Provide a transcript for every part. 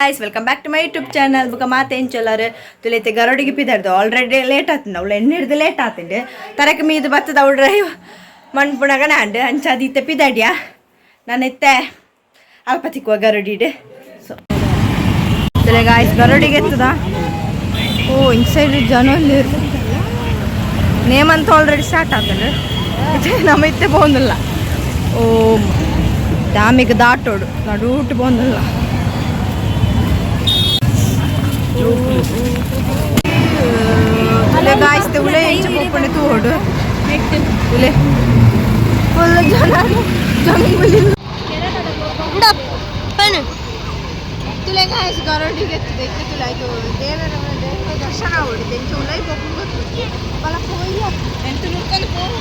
Guys, welcome back to my YouTube channel. ಬುಕ ಮಾತೆ ಎಂಚೊಲ್ಲಾರು ತುಲೈತೆ ಗರೋಡಿಗೆ ಪಿದರ್ದು already late ಆತಂಡ ಅವಳು ಎಣ್ಣೆ ಹಿಡ್ದು ಲೇಟ್ ಆತಂಡು ತರಕ ಮೀದು ಬತ್ತದ ಅವಳು ಡ್ರೈವ್ ಮಣ್ಪುಣಗ ನಾಂಡು ಅಂಚಾದ ಇತ್ತೆ ಪಿದಡಿಯ ನಾನು ಇತ್ತೆ ಅಲ್ಪ ತಿಕ್ಕುವ ಗರೋಡಿಡು. ಸೊ ತುಲೆ ಗಾಯ್ಸ್, ಗರೋಡಿಗೆ ಎತ್ತದ. ಓ, ಇನ್ಸೈಡ್ ಜನ ನೇಮ್ ಅಂತ ಆಲ್ರೆಡಿ ಸ್ಟಾರ್ಟ್ ಆತಂಡು. ನಮ್ಮ ಇತ್ತೆ ಪೋಂದಿಲ್ಲ. ಓ, ಡ್ಯಾಮಿಗೆ ದಾಟೋಡು ನಡೂಟು ಪೋಂದಿಲ್ಲ. ತುಲೆ ಗಾಯ್ಸ್, ಉಲೆ ಎಂಚ ಪೋಪುಂಡು ತೂವೊಡು. ಉಲೆ ಫುಲ್ ಜನ ಜಂಗುಲಿ. ತುಲೆ ಗಾಯ್ಸ್, ಗರೋಡಿಗೆ ಎತ್ತುದೆ ಇತ್ತೆ. ತುಲೆ ಐಕು ದೇವರ ದೇವರ ದರ್ಶನ ಆವೊಡು. ಎಂಚ ಉಲೈ ಪೋಪುಂಡು ಗೊತ್ತುಜ್ಜಿ. ಬಲ ಪೋಯ್ಯ ಎಂತ ನುರ್ಕೊಂದು ಪೋವು.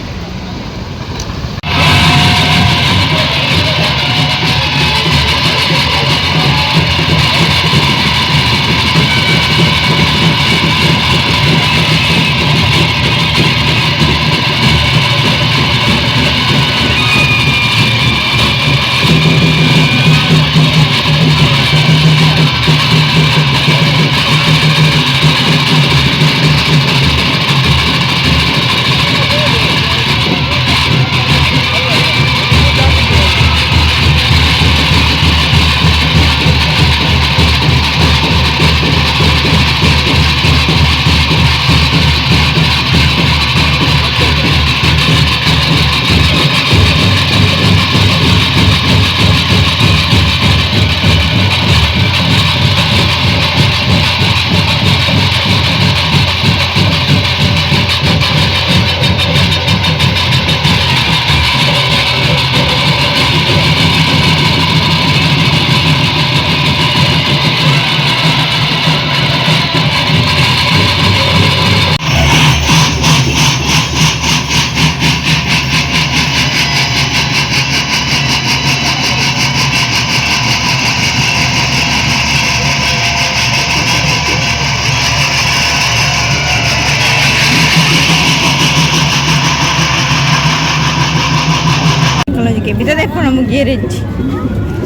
ಬಿದ್ದದೆ ಮುಗಿಯರೆಜ್ಜಿ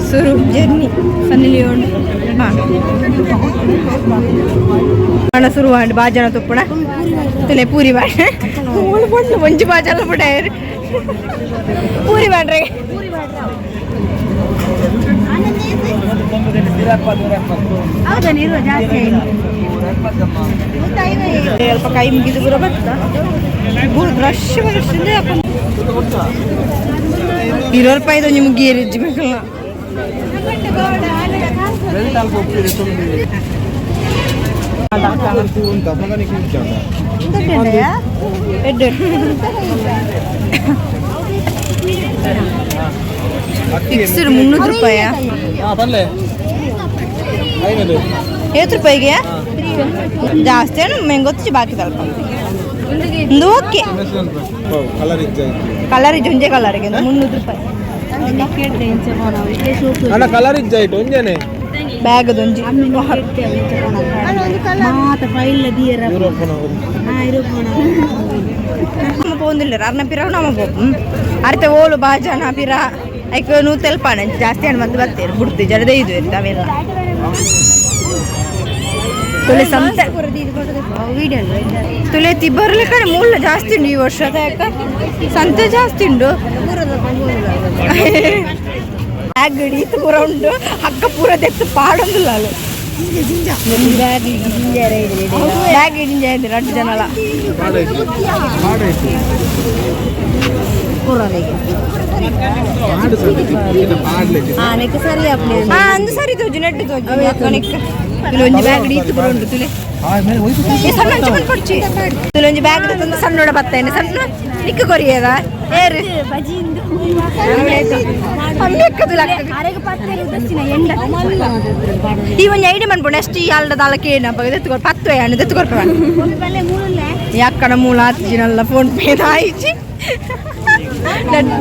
ಸುರು ಜರ್ನಿ. ಸನ್ನಿ ಲಿಯೋನ್ ಹಾಂ ಹಣ ಶುರು ಬಾಜನ ತುಪ್ಪಣ. ತುಲೆ ಪೂರಿ ಬಾಣ ಮೂಲು ಪೊಡ್ಲು ಒಂಜಿ ಬಾಜನ ಪುಟಾಯರು. ಪೂರಿ ಬಾಡ್ರೆ. ಅಲ್ಪ ಕೈ ಮುಗಿದು ಪೂರ ಬತ್ತ. Rush rush. 20 ರೂಪಾಯಿದು ನಿಮ್ಗೆ ಗೇರಿಜ್ಜಿ ಬೇಕಲ್ಲ. ಫಿಕ್ಸ್ಡ್ 300 ರೂಪಾಯ. ಏತ್ ರೂಪಾಯಿಗೆ ಜಾಸ್ತಿ ಏನು ಮೆಂಗೊತ್ತು ಬಾಕಿ ಸ್ವಲ್ಪ ಒಂದು. ಓಕೆ. ಕಲರ್ ಇಜ್ಜ. ಕಲರ್ ಇಜ್ಜಿ, ಒಂಜೇ ಕಲರ್ಗೆ 300 ರೂಪಾಯಿ. ಅಣ್ಣ, ಕಲರ್ ಇಜ್ಜ ಇಟ್ಟು ಒಂಜೇನೆ. ಬ್ಯಾಗ್ ಒಂಜಿ. ಯೂರೋಪ್. ನಮ್ಮ ಪೋಂದಿಲ್ಲ ಅರ್ನ ಪಿರ ನಮ್ಮ ಪೋಪು ಅರ್ತೆ ಓಲು ಬಾಜನ ಪಿರ ಐಕ್ ನೂತೆಲ್ಪಾನ ಜಾಸ್ತಿ ಹಣ್ಣು ಮತ್ತೆ ಬರ್ತೇವೆ ಬಿಡ್ತೀವಿ ಜಡದೇ ಇದು ಇರ್ತ ಅವೆಲ್ಲ. ತುಲೆ ಸಂತೆ ತುಲೆ ತಿಬ್ಬರ್ಲೆ ಕಡೆ ಮೂಲ ಜಾಸ್ತಿ ಉಂಟು ಈ ವರ್ಷದ. ಯಾಕ ಸಂತೆ ಜಾಸ್ತಿ ಉಂಟು. ಬ್ಯಾಗ್ ಈತ ಪೂರ ಉಂಟು. ಅಕ್ಕ ಪೂರ ದೆತ್ತು ಪಾಡೊಂದಿಲ್ಲ. ಅಲ್ಲಿ ಬ್ಯಾಗ್ ಜಿಂಜ ರಡ್ಡು ಜನಲ. ಪಾಡಾಯ್ತು. ಹಾ, ಅಂದು ಸರಿ ತೋಜು ನೆಟ್ಟು ತೋಜು ಅಕ್ಕನಿಕ್ಕ. ತುಲೆ ಒಂಜಿ ಬ್ಯಾಗ್ ಈತ್ ಪೂರ ಉಂಟು ತುಲೆ. ಏ ಸಣ್ಣ ಒಂಚಿ ಬಂದು ಕೊಡ್ಚಿ. ತುಲೆ ಒಂಜಿ ಬ್ಯಾಗ್ ತಂದು ಸಣ್ಣ ಬತ್ತೇನೆ. ಸಣ್ಣ ನಿಕ್ಕ ಕೊರಿಯದ ಏರು ಅಮ್ಮೆಕ್ಕ ತುಲೆ ಅಕ್ಕ. ಈ ಒಂಜಿ ಐಡಿ ಮನ್ಪುಂಡು ಅಷ್ಟು. ಈ ಅಲ್ದ ದಾಲ ಕೇನ ದೆತ್ತುಕೊರ್ ಪತ್ತು ಯಾನು ದೆತ್ತುಕೊರ್ಪ. ಯಾಕಣ ಮೂಲ ಆತಿಜಿನಲ್ಲ ಫೋನ್ ಪೇ ಆಯ್ಚಿ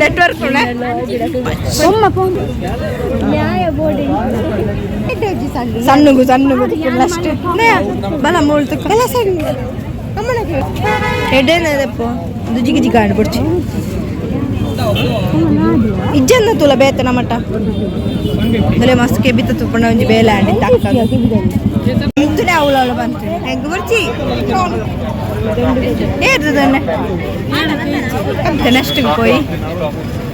ನೆಟ್ವರ್ಕ್. ಸಣ್ಣಗು ಸಣ್ಣಗು ಅಷ್ಟೇ ಬಲ ಮೂಳು ತುಕ್ಕ ಸಣ್ಣ ಎಡ್ಡೇನದಪ್ಪ. ಅದು ಜಿಗಿ ಜಿಗ ಆಡು ಬಿಡ್ಚಿ. ಇಜ್ಜನ್ನ ತೂಲ ಬೇತ ನಮಟ ಬಲೆ ಮಸ್ತ್ ಕೆಬಿತ ತುಪ್ಪಣ ಒಂಜಿ ಬೇಲೆ ಆಂಡಿ ತಕ್ಕ ಇಂತನೆ ಅವಳು ಅವಳು ಬಂತು ಹೆಂಗ್ ಬರ್ಚಿ ಏರ್ತದನ್ನೆ ನೆಕ್ಸ್ಟ್ ಪೋಯಿ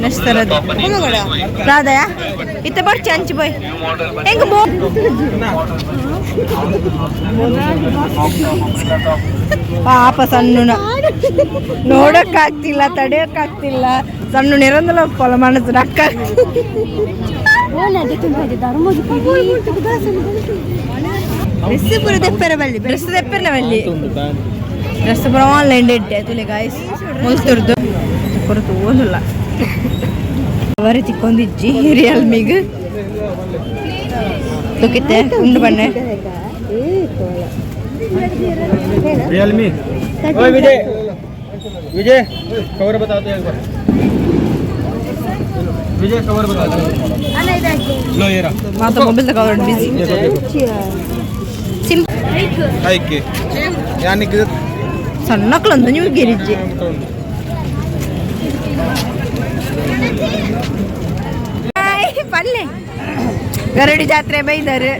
ನೆಕ್ಸ್ಟ್ ತರದು ರಾಧಯ ಇತ್ತ ಬರ್ಚಿ ಅಂಚಿ ಪೋಯ್ ಹೆಂಗ್ ಬೋ ಪಾಪ ಸಣ್ಣನ ನೋಡಕ್ಕಾಗ್ತಿಲ್ಲ, ತಡೆಯಕ್ಕಾಗ್ತಿಲ್ಲ. ಸಣ್ಣ ನಿರಂತರ ಪೊಲ ಮನಸ್ಸು ಅಕ್ಕ. ಡ್ರೆಸ್ ಪೂರ ದೆಪ್ಪರ ಬಲ್ಲಿ, ಡ್ರೆಸ್ ದೆಪ್ಪರನ ಬಲ್ಲಿ. ಡ್ರೆಸ್ ಪೂರ ಆನ್ಲೈನ್ ಡೆಡ್ಡೆ ತುಲೆ ಗಾಯ್ಸ್. ಮುಲ್ತುರ್ದು ಪೂರ ತೋಲುಲ್ಲ ಅವರೇ ತಿಕ್ಕೊಂದಿಜ್ಜಿ ರಿಯಲ್ಮಿಗ್ ತುಕಿತ್ತೆ ಉಂಡು ಬನ್ನೆ. रियलमी। ओए विजय, विजय कवर बता दो एक बार। विजय, कवर बता दो। लो, ये रहा। ಮಾತ ಮೊಬೈಲ್ ತಗೊಂಡು ಬಿಸಿ. देखो देखो. ಸಿಂ ಐಕೆ ಯಾನಿಕ್. ಸಣ್ಣಕ್ಲೊಂದು ನೀವು ಗಿರಿಜ್ಜಿ. ಪಲ್ಲೆ ಗರಡಿ ಜಾತ್ರೆ ಬೈದರು.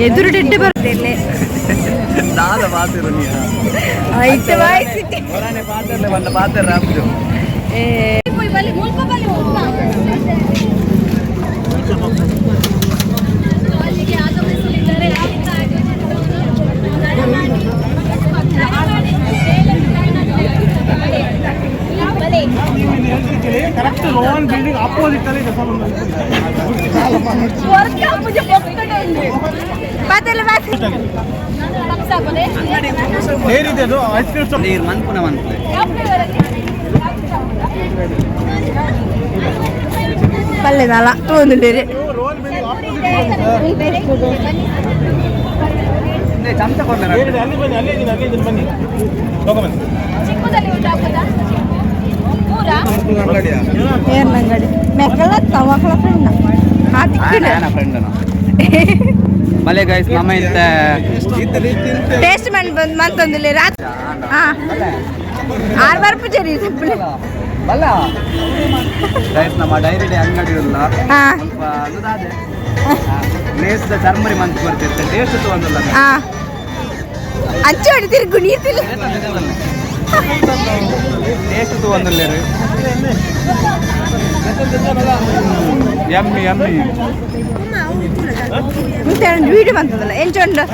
ಎದುರು ಡೆಡ್ಡೆ ಬರ್ತಿರ್ಲಿ. ದಾದ ಪಾತಿರು ನೀ. ಆಯ್ತು ಬಾಯ್. ಹೊರನೆ ಪಾತಿರ್ಲೆ ಬಂದ ಪಾತಿರ ಆಪುಜು. ಏ. ಕರೆಕ್ಟ್ ರೋಹನ್ ಬಿಲ್ಡಿಂಗ್ ಅಪೋಸಿಟ್ ಅಲ್ಲಿ ಇದೆ. ಬಾತಲ್ಲ ಬಾತ್. ಏನಿದೆ ಅದು ಐಸ್ ಕ್ರೀಮ್. ನೀರು ಮನ್ಪುನ ಮನ್ಪುಲೆ. ಪಲ್ಲೆದಲ್ಲ ತೋಂದುಳ್ಳೇರಿ. Rohan building opposite. ಚಮಚ ಕೊಡ್ಲ. ಏನಿದೆ ಅಲ್ಲಿ? ಬನ್ನಿ, ಅಲ್ಲಿ ಇದ್ದೀನಿ, ಅಲ್ಲಿ ಇದ್ದೀನಿ, ಬನ್ನಿ, ತಗೊಂಬನ್ನಿ. ಏರ್ನಂಗಡಿ ಮೆಕ್ಕಲ ತವಕಲ ಫ್ರೆಂಡ್ ಆ ತಿಕ್ಕಡ. ಫ್ರೆಂಡ್ ಬಲೆ ಗೈಸ್, ನಮ್ಮ ಇಂತ ಟೇಸ್ಟ್ ಮನ್ ಬಂದ್ ಮಂತೊಂದುಲ್ಲೆ ರಾತ್ರಿ. ಹಾ, ಆರು ಬರ್ಪು ಜರಿ ಸಿಂಪಲ್. ಬಲ್ಲ ಗೈಸ್, ನಮ್ಮ ಡೈರಿ ಡೇ ಅಂಗಡಿ ಉಲ್ಲ. ಸ್ವಲ್ಪ ಅದುದಾದೆ ಲೇಸ್ದ ಚರ್ಮರಿ ಮಂತ್ ಕೊರ್ತಿರ್ತೆ, ಟೇಸ್ಟ್ ಒಂದಲ್ಲ. ಹಾ, ಅಂಚು ಹೊಡಿ ತಿರುಗು ನೀರ್ತಿಲ್ಲ. ಟೇಸ್ಟ್ ಒಂದಲ್ಲ. Yummy yummy. ಮತ್ತೆ ಒಂದು ವೀಡಿಯೋ ಬಂತದಲ್ಲ, ಎಂಚ ಉಂಡು?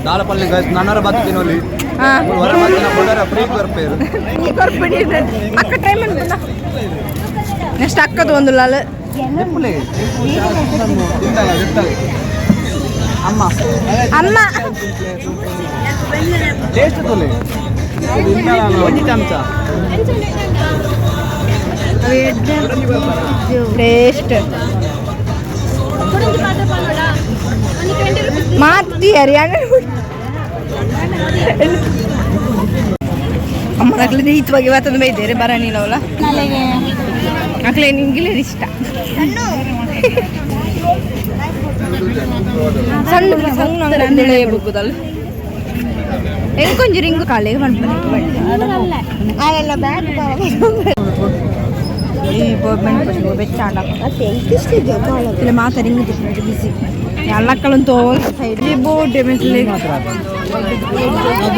ದಾಲ ಪಲ್ಲೆ ಗೈಸ್, ನನ್ನರ ಬತ್ತು ತಿನ್ನೋಲಿ. ಹೊರ ಬತ್ತಿನ ಕೊಡರ ಫ್ರೀ ಕೊರ್ಪೇರು. ಈ ಕೊರ್ಪಡಿ ಅಕ್ಕ ಟ್ರೈ ಮಾಡ್ಬೋದ? ನೆಕ್ಸ್ಟ್ ಅಕ್ಕದು ಒಂದು ಲಾಲ್. ತಿಪ್ಪುಲೆ ತಿಂತಲ್ಲ ತಿಂತಲ್ಲ ಅಮ್ಮ. ಅಮ್ಮ. ಟೇಸ್ಟ್ ತೊಲೆ ಒಂಜಿ ಚಮಚ. ಟೇಸ್ಟ್ ಮಾತಿ ಹರಿಯಾಣ. ಅಮ್ಮ ನಕ್ಲೆ ನೀತವಾಗಿ ಬರ್ತದೆ ಬೈದೇರೆ ಬರ ನೀಲವಲ್ಲ. ಅಕ್ಲೆ ನಿಂಗಿಲ್ಲ ಇಷ್ಟ. ಸಣ್ಣ ಸಣ್ಣ ಅಂಗಡಿ ಬುಕ್ಕುದಲ್ಲ. ಎಂಕೊಂಜಿ ರಿಂಗು ಕಾಲಿಗೆ ಮನ್ಪನೆ. ಈ ಬೆಚ್ಚಾಂಡ ಇಲ್ಲ ಮಾತ ರಿಂಗ್ ಬಿಸಿ ಎಲ್ಲಕ್ಕಳಂತೂ ಸೈಡ್ ಬೋಟ್ ಮೆಟ್ಲಿ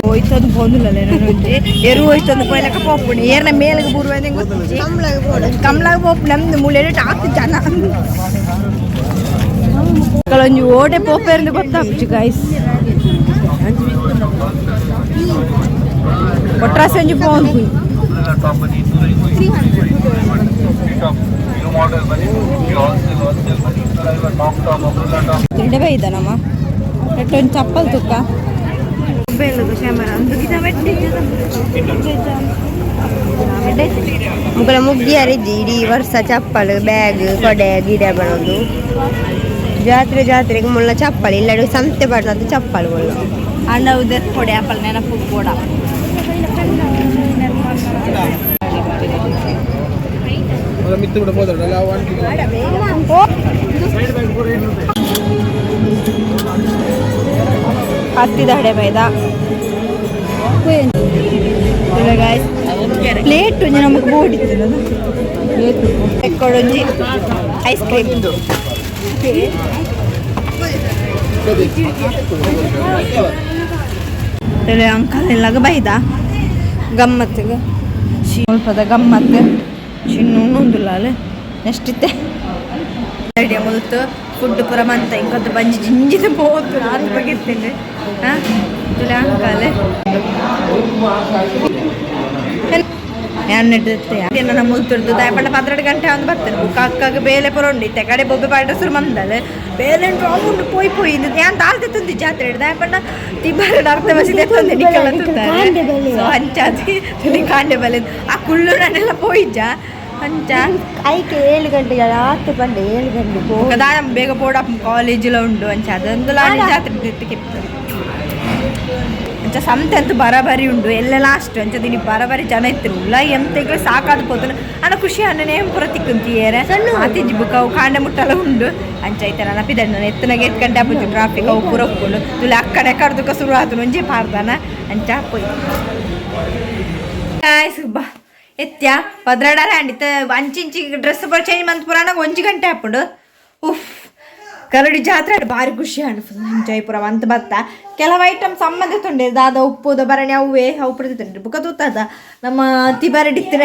ಹೋಯ್ತಂದು ಪೋಂದುಲ್ಲ. ಒಂಜಿ ಎರು ಹೋಯ್ತಂದು ಪೋಯ್ಲಕ್ಕ ಪೋಪುಣಿ ಏರ್ನ ಮೇಲ್ಗೆ ಬೂರ್ವ ಗೊತ್ತಿಜ್ಜಿ. ಕಮ್ಲಾಗ ಪೋಪು ನಮ್ದು ಮೂಲೆ ಆತು ಜನ ಒಂಜಿ ಓಡೆ ಪೋಪೇರ್ಂದು ಗೊತ್ತಾಪುಜಿ ಗಾಯ್ಸ್. ಒಟ್ರಾಸಿ ಒಂಜಿ ಪೋಂದು. ತಿಂಡೆ ಬೈದ ನಮ್ಮ ಒಂದು ಚಪ್ಪಲ್ ತುಕ್ಕ. ಮುಗಳ ಮುಗ್ಗಿಯರಿದ್ದಿ ಇಡೀ ವರ್ಷ ಚಪ್ಪಲು, ಬ್ಯಾಗ್, ಕೊಡೆ ಗಿಡ ಬರೋದು. ಜಾತ್ರೆ ಜಾತ್ರೆಗೆ ಮುಳ್ಳ ಚಪ್ಪಲಿ ಇಲ್ಲಡು ಸಂತೆ ಬಣ್ಣದ ಚಪ್ಪಲು ಮುಳ್ಳ. ಅಣ್ಣ ಉದರ್ ಕೊಡೆ ಆಪಲ್ ನೆನಪು ಕೂಡ. ಮಿತ್ತು ಬಿಡ ಹೋದಲ್ಲ. ಹತ್ತಿದ ಹಡೆ ಬೈದ. ಪ್ಲೇಟ್ ಒಂಜಿ ನಮಕ್ ಬೋಡಿತ್ತು ಎಕ್ಕೊಡೊಂಜಿ ಐಸ್ ಕ್ರೀಮ್. ಅಂಕಲ್ ಎಲ್ಲಾಗ ಬೈದ ಗಮ್ಮತ್ತಿಗೆ ಸ್ವಲ್ಪದ ಗಮ್ಮತ್ತು ಚಿನ್ನು ಉಂದುಲ್ಲ. ನೆಕ್ಸ್ಟ್ ಇತ್ತೆ ಐಡಿಯಾ ಮುಲ್ತು ಫುಡ್ ಪೂರ ಮಂತ ಇಂಕಂತ ಬಂಜಿ ಜಿಂಜಿದ ಪೋತು ಆತ್ ಬಗಿರ್ತೇನೆ. ಹಾಂ, ತುಲೆ ಅಂಕಲ್ ನನ್ನ ಮುಲ್ತುರ್ದು ದಾಯಪಂಡ 12 ಗಂಟೆ ಒಂದು ಬರ್ತಾರೆ. ಬುಕ್ಕ ಅಕ್ಕಾಗ ಬೇಲೆ ಪೂರ ಉಂಡು. ಇತ್ತೆ ಕಡೆ ಬೊಬ್ಬೆ ಪಾಡ ಸುರು ಮಂದಲೆ ಬೇಲೆ ಉಂಟು, ಅವು ಉಂಡು ಪೋಯ್ ಪೋಯ್ ಇದು ಯಾನ್ ದಾಲ್ತೆ ತುಂದಿ ಜಾತ್ರೆ ದಾಯಪಂಡ ತಿಬ್ಬರ ಅರ್ಧ ಬಸಿ ತಂದೆ ನಿಕ್ಕಲ್ಲ ತುಂತಾರೆ. ಸೊ ಅಂಚಾದಿ ತುಲಿ ಕಾಂಡೆ ಬಲೆ ಆ ಕುಳ್ಳು ನಾನೆಲ್ಲ ಪೋಯಿಜ್ಜ ಅಂಚ. ಐಕೆ 7 ಗಂಟೆಗೆ ಆತು ಪಂಡೆ, 7 ಗಂಟೆಗೆ. ದಾನ ಬೇಗ ಪೋಡ, ಕಾಲೇಜುಲ ಉಂಡು ಅಂಚ. ಅದೊಂದು ಲಾಡಿ ಜಾತ್ರೆ ಇತ್ತು. ಅಂಚ ಸಂತೆ ಅಂತೂ ಬರಾಬರಿ ಉಂಡು ಎಲ್ಲ ಲಾಸ್ಟ್. ಅಂಚ ದಿನಿ ಬರಾಬರಿ ಜನ ಇತ್ತು ಉಲ್ಲ ಎಂತೆಗ್ಲ ಸಾಕಾದ ಪೋತನು ಅಣ್ಣ. ಖುಷಿ ಅಣ್ಣನೇ ಪೂರ ತಿಕ್ಕುಂತಿಯೇರೆ ಆತಿಜಿ. ಬುಕ್ಕ ಅವು ಕಾಂಡೆ ಮುಟ್ಟಲ ಉಂಡು. ಅಂಚ ಐತೆ ನನ್ನ ಪಿದಣ್ಣ ಎತ್ತನಾಗ 8 ಗಂಟೆ ಆಪುಜಿ. ಟ್ರಾಫಿಕ್ ಅವು ಪೂರ ಉಪ್ಪುಂಡು. ತುಲೆ ಅಕ್ಕಡೆ ಕಡ್ದುಕ ಶುರು ಆತು ಒಂಜಿ ಪಾಡ್ದಾನ. ಅಂಚ ಪೋಯ್ ಬಾ ಎತ್ಯ ಪದ್ರಾಡಾರ ಅಂಡಿತ. ಅಂಚಿಂಚಿ ಡ್ರೆಸ್ ಪೂರ ಚೇಂಜ್ ಮಂತ್ ಪುರಾಣ 1 ಗಂಟೆ ಆಪುಂಡು. ಉಫ್, ಕರಡಿ ಜಾತ್ರೆ ಭಾರಿ ಖುಷಿ ಆಂಡ್. ಫುಲ್ ಎಂಜಾಯ್ ಪೂರ ಮಂತ್ ಬತ್ತ. ಕೆಲವು ಐಟಮ್ ಸಂಬಂಧ ತುಂಡೆ ದಾದ ಉಪ್ಪುದ ಭರಣಿ ಅವುವೇ ಅವು ಪೂರ ತೊಂಡೆ. ಬುಕ್ಕ ತೂತದ ನಮ್ಮ ತಿಬರಡಿ ಇತ್ತಿನ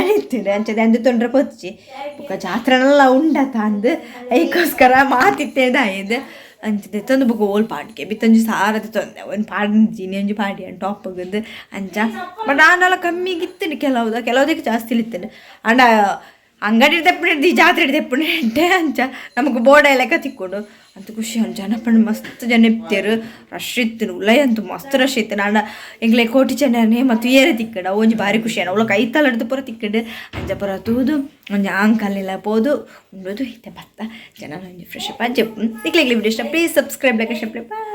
ಅಂಚದೆ ಅಂದು ತೊಂಡ್ರೆ ಪೊಚ್ಚಿ. ಬುಕ್ಕ ಜಾತ್ರೆನೆಲ್ಲ ಉಂಡತ ಅಂದು ಐಕೋಸ್ಕರ ಮಾತಿತ್ತೇದಾಯ್ದು ಅಂಚದೆ ತಂದು. ಬುಕ್ಕ ಓಲ್ ಪಾಡ್ಗೆ ಬಿತ್ತಂಜಿ ಸಾರದ ತೊಂದೆ ಒಂದು ಪಾಡಿನಿ ಒಂಜಿ ಪಾಡಿ ಟಾಪ್ ಆಗಂದು ಅಂಚ. ಬಟ್ ಆಂಡಲ ಕಮ್ಮಿಗೆ ಇತ್ತೇನೆ ಕೆಲವುದ, ಕೆಲವುದಕ್ಕೆ ಜಾಸ್ತಿ ಇತ್ತೇನೆ. ಅಂಡ ಅಂಗಡಿ ತೆಪ್ಪುಂಡು, ಈ ಜಾತ್ರೆ ತೆಪ್ಪುಂಡೆ ಅಂಚ ನಮಗೆ ಬೋರ್ಡ್ ಲೆಕ್ಕ ತಿಕ್ಕೊಂಡು ಅಂತ ಖುಷಿ. ಅಂಚ ಜನಪಣ್ಣ ಮಸ್ತ್ ಜನ ಇತ್ತೇರು, ರಶ್ ಇತ್ತು ಉಲೈ ಅಂತೂ ಮಸ್ತ್ ರಶ್ ಇತ್ತು. ನಾಡ ಎಂಗ್ಲೆ ಕೋಟಿ ಚೆನ್ನನೆ ಮತ್ತು ಏರೆ ತಿಕ್ಕಂಡು ಅವು ಒಂಜಿ ಭಾರಿ ಖುಷಿ. ಅವಳ ಕೈತಲ್ ಹಿಡ್ದು ಪೂರ ತಿಕ್ಕಂಡು. ಅಂಚ ಪೂರ ತೂದು ಒಂಜಿ ಆಂಕಲ್ಲೆಲ್ಲ ಪೋದು ಉಂಡೋದು ಇತ್ತೆ ಬತ್ತ. ಜನ ಒಂಜಿ ಫ್ರೆಶ್ ಅಪ್. ಅಂಚೆ ನಿಕ್ಲೆಗ್ಲಿ ವಿಡಿಯೋ ಇಷ್ಟ, please subscribe, like, share. Boy.